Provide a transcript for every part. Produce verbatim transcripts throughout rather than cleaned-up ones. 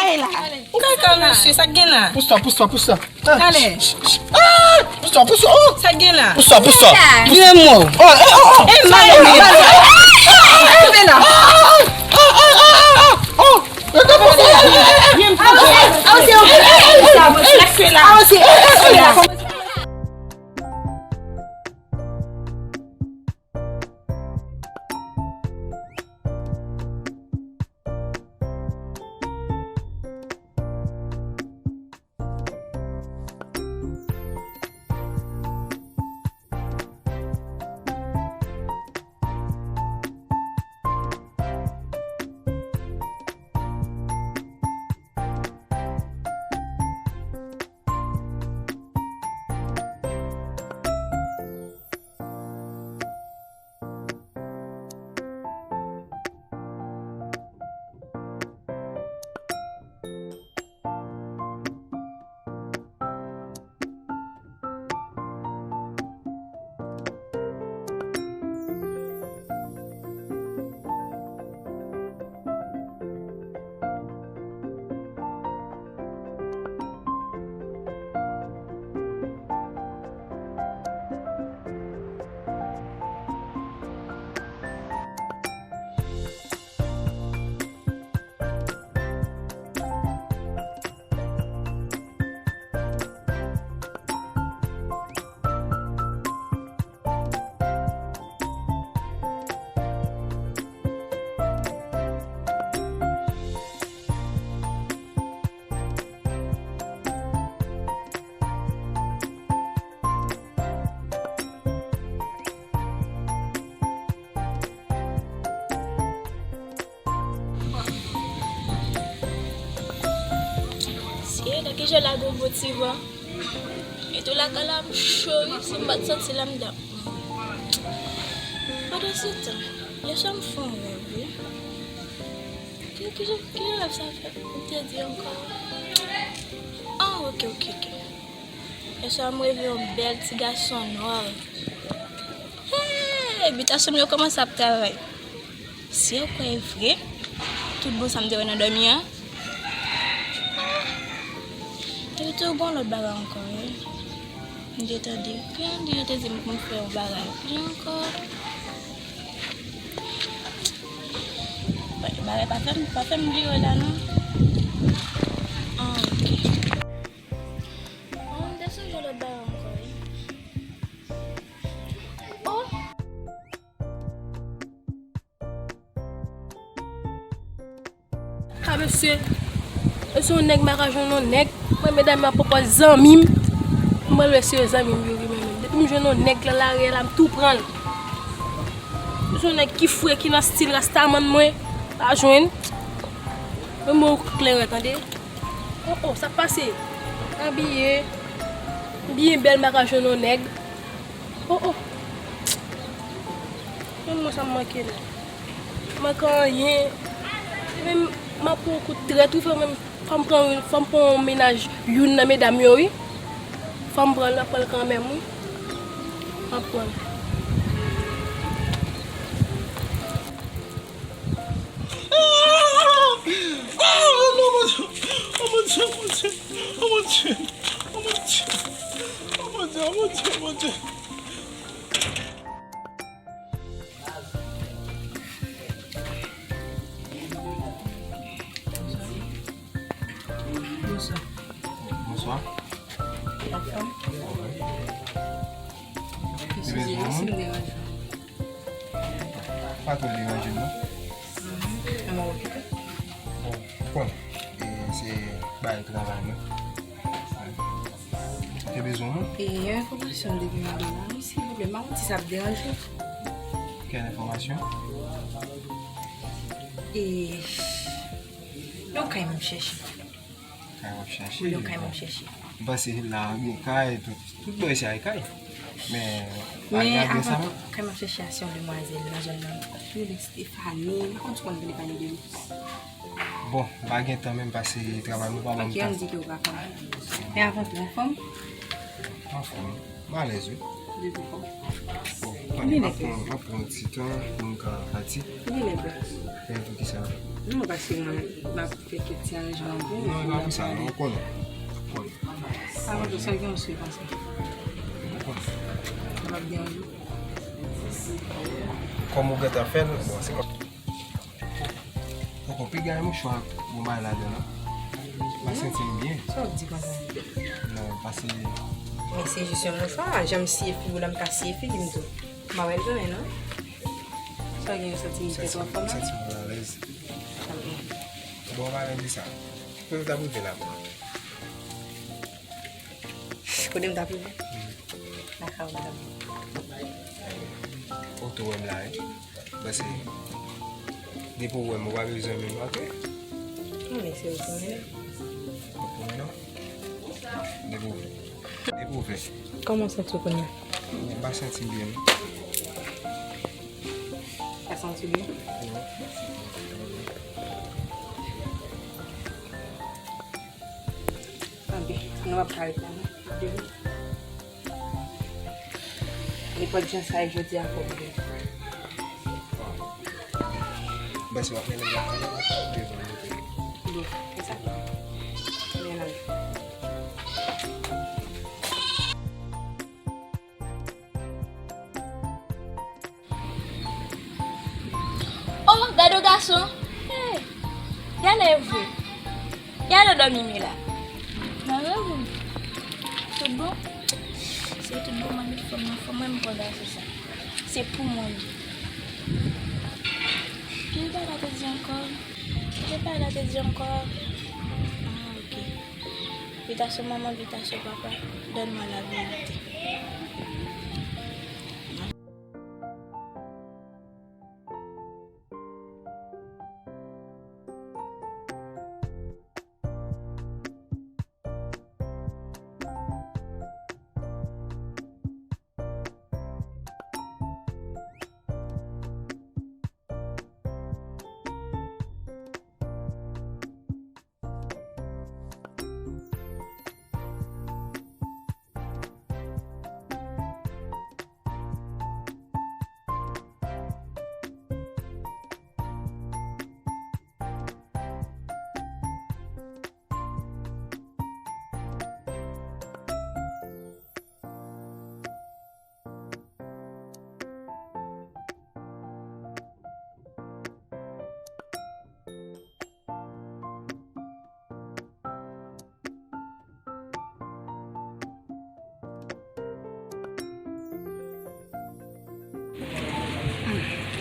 Kaka, mesye, sa k gen la? Pousse-toi, pousse-toi, pousse-toi. Ah, ale. Pousse-toi, pousse-toi. Oh. Sa k gen la? Pousse-toi, pousse-toi. Vire mwen. Oh, oh, oh, oh. E sa yo, oh, oh, oh, oh. Sye, nan ki jan la gon bon ti van. E tou lakay la ap cho wi, si m pa t santi l anndan. Pandansetan, yè swa m fè yon rèv wi. Ki, ki jan, ki jan rèv sa fèt? M te di ankò. Ah, ok, ok, ok. Yè swa m reve yon bèl ti gason nwa. Hey, bitasyon m yo kòmanse ap travay. Si yo kwè e vre, tout bon sa m te wè nan dòmi an. Ah, epi tou gon lòt bagay ankò wi. M te tande, ki jan di yo te di m pou m fè yon bagay. Ki jan ankò? Bagay pa fè m, pa fè m vire la non. Ah, ok. Oh, m te sonje lòt bagay ankò wi. Oh! Ah, mesye, e se yon nèg m pa ka jwenn yon nèg. Mwen, medam yo ap pran zanmi m. Mwen, mesye, zanmi m yo wi, mwen menm. Depi m jwenn yon nèg nan lari a la, m tou pran l. Se yon nèg ki fre, ki nan stil rastaman mwen pa jwenn. Mwen, mwen kleren, tande. Oh, oh, sa k pase? Abiye. Byen bèl, m pa ka jwenn yon nèg. Oh, oh. Men mwen sa m manke la. M manke anyen. Men m ap pran yon kout trèt wi, fò m, fò m pran, fò m pran yon mennaj youn nan medam yo wi. Fò m pran l, m ap pran l kanmenm wi. M ap pran l. Ah, non, mon Dieu. Oh, mon Dieu, mon Dieu. Oh, mon Dieu. Oh, mon Dieu. Oh, mon Dieu, oh, mon Dieu, oh, mon Dieu. Bonswa. Bonswa. Anfòm? Wi. Eskize m si m deranje w. Pa twò deranje m non. Mhm. Mwen okipe. Bon, bon. E se bay travay mwen. Ou te bezwen mwen? E yon enfòmasyon m te gen mande w la, wi, silvouplè, m pa konn si sa ap deranje w. Quelle information? E yon kay m ap chèche. Kay w ap chèche? Wi, yon kay m ap chèche. M panse la gen kay, tout, tout bò isi a gen kay. Men, pa gen adrès la non? Men avan tou, kay m ap chèche a se yon demwazèl nan zòn nan. Li rele Stephanie, m pa konn si w konn tande pale de li. Bon, m pa gen tan menm pase travay mwen pa ban m tan. Ok, ann di ke w pa konn. Men avan tou, anfòm? Anfòm, m alèz wi. Bon, m ap pran, m ap pran yon ti tan pou m ka pati. Gen lè, bro. Gen pou ki sa? Non, paske mwen, m ap fè kèk ti aranjman pou ou. Non, e pa pou sa, non, ou konnen. Ou konnen. Avan tou, sa gen yon sou panse. Ou konnen. Sa p ap deranje w? Kòm ou gentan fè l, bon, se kòm Poko piga yon mouchwa ak yon bagay ladan, non. M pa santi m byen. Sa w di konsa? Non, pase. Men se jis yon mouchwa, jan m siye figi w la, m ka siye figi m tou. M pa wè l byen, non. Sa w gen yon santi m tèt w anfòm la? M santi m alèz. Bon, w pa menm di sa. Kote w t ap rive la, bro? Kote m t ap rive? Lakay ou m t ap rive. Ou tou wè m la, wi. Paske depi w wè m, ou pa bezwen menm antre. Non, men se ou ki mennen. Ou pou mennen? Depi w vle. Depi w vle. Kòman w santi w kounye a? M pa santi m byen, non. Pa santi w byen? Non. Tanpri, nou p ap ka ret la, non. Nenpòt jan sa ye jodi a, fò m vini. Bèsi w ap mennen m lakay la, ou pa bezwen moute. Bon, se sa. Men la. Oh, gade yon gason. Hey, gade vre. Gade dòmi mi la. Nan rèv ou? Tout bon? Se tout bon, mwen met fòm nan fòm, mwen m konn se sa. Se pou mwen. Ki bagay te di ankò? Ki bagay te di ankò? Ah, ok. Invitasyon manman, invitasyon papa, donne-moi la vérité.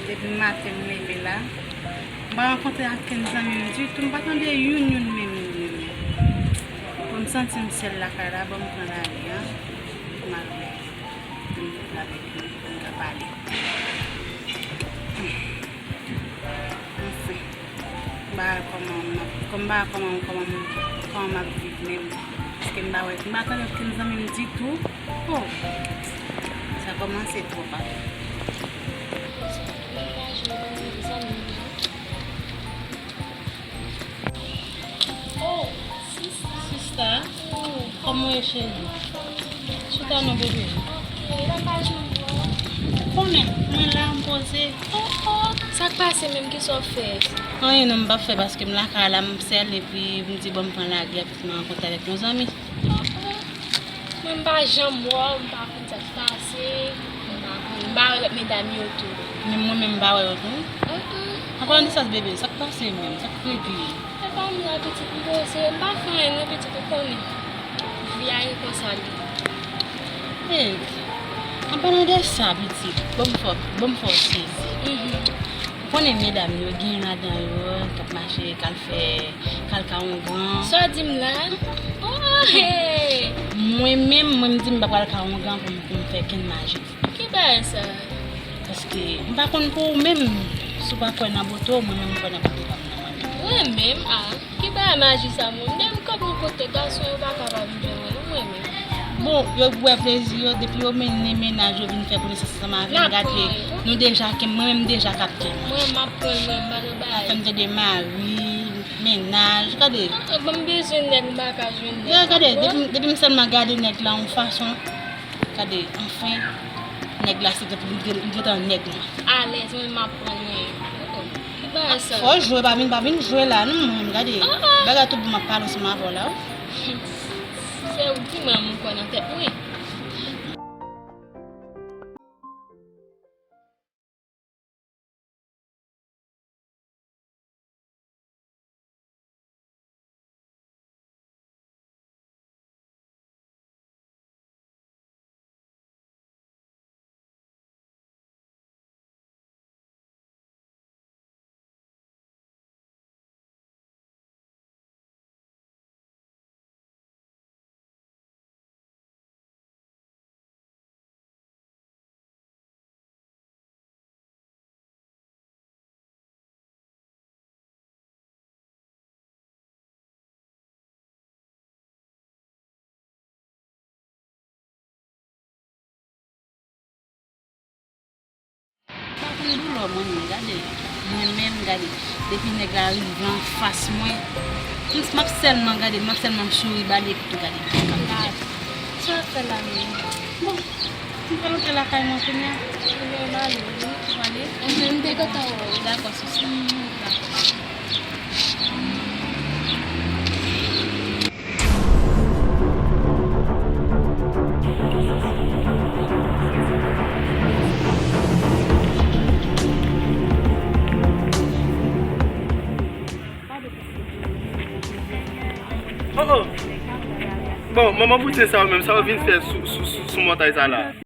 Depi maten m leve la, m pa rankontre ak kenn zanmi m ditou, m pa tande youn youn menm youn youn. Bon, m santi m sèl lakay la, bon, m pran lari a, m al wè, m vin avèk nou, pou n ka pale. Anfen, m pa wè kòman m ap, kòm m pa wè kòman, kòman m, kòman m ap viv menm. Paske m pa wè, m pa tande okenn zanmi m ditou. Oh! Sa kòmanse twòp atò. Oh, sista. Sista, kòman w ye, cheri? Chita non, bebe. Ou konnen, mwen la, m poze. Oh, oh, sa k pase menm? Kisa w fè? Anyen non, m p ap fè paske m lakay la, m sèl, epi m di bon, m pran lari a, epi m rankontre avèk yon zanmi. Oh, oh. Mwen, m pa janm wè w, m pa konn sa k pase, m pa konn, m pa wè lòt medam yo tou. Menm mwen menm, m pa wè yo tou. An, an. An palan de sa, bebe, sa k pase menm? Sa k regle? E pa m la, pitit, m poze, m pa fè anyen non, pitit, ou konnen. Vi a e konsa l ye. Hey, an palan de sa, pitit, bon, m fè, bon, m fè w sezi. Mhm. Ou konnen medam yo, gen ladan yo k ap mache, k al fè, k al ka ongan. Sa w di m la? Oh, hey! Mwen menm, mwen m di m pa pral ka ongan pou m, pou m fè kenn maji. Ki bagay sa? Paske m pa konn pou ou menm, si w pa kwè nan bote w, mwen menm m kwè nan bote pa m nan mwen menm. Mwen menm, ah. Ki bagay maji sa, mwen? Menm kòb mwen pote, gason yo pa ka pa vin jwenn mwen, non, mwen menm. Bon, yo wè plezi yo, depi yo mennen mennaj yo vin fè konesans ansanm avè m, gade, nou deja kenbe, mwen menm m deja k ap kenbe. Mwen, m ap pran l, mwen, m pa nan bagay. Fè m tande mari, mennaj, gade. Ah, ah, bon, m bezwen nèg, m pa ka jwenn nèg. Gade, depi, depi m sèlman gade nèg la yon fason, gade, anfen. Nèg la se gentan, li gentan nèg la. Alèz, mwen m ap pran mwen. Oh, oh. Ki bagay sa? Fò jwe, pa vin, pa vin jwe la non, mwen menm, gade. Ah, ah. Bagay tout bon m ap pale ansanm avè w la, wi. Se ou ki mwen, mwen kwè nan tèt mwen. Pa konn doulè mwen ye, gade. Mwen menm, gade. Depi nèg la rive anfas mwen, m ap sèlman gade, m ap sèlman souri ba li epi tou gade. Sa w ap fè la menm? Bon, m pral antre lakay mwen kounye a. Ebyen, m ale, wi. Ou ale? Enben, m te kontan wè w. Dakò, sisi. Mm, dakò. Oh, oh. Bon, manman poutyen sa yo menm, sa yo vin fè sou, sou, sou, sou montay sa la?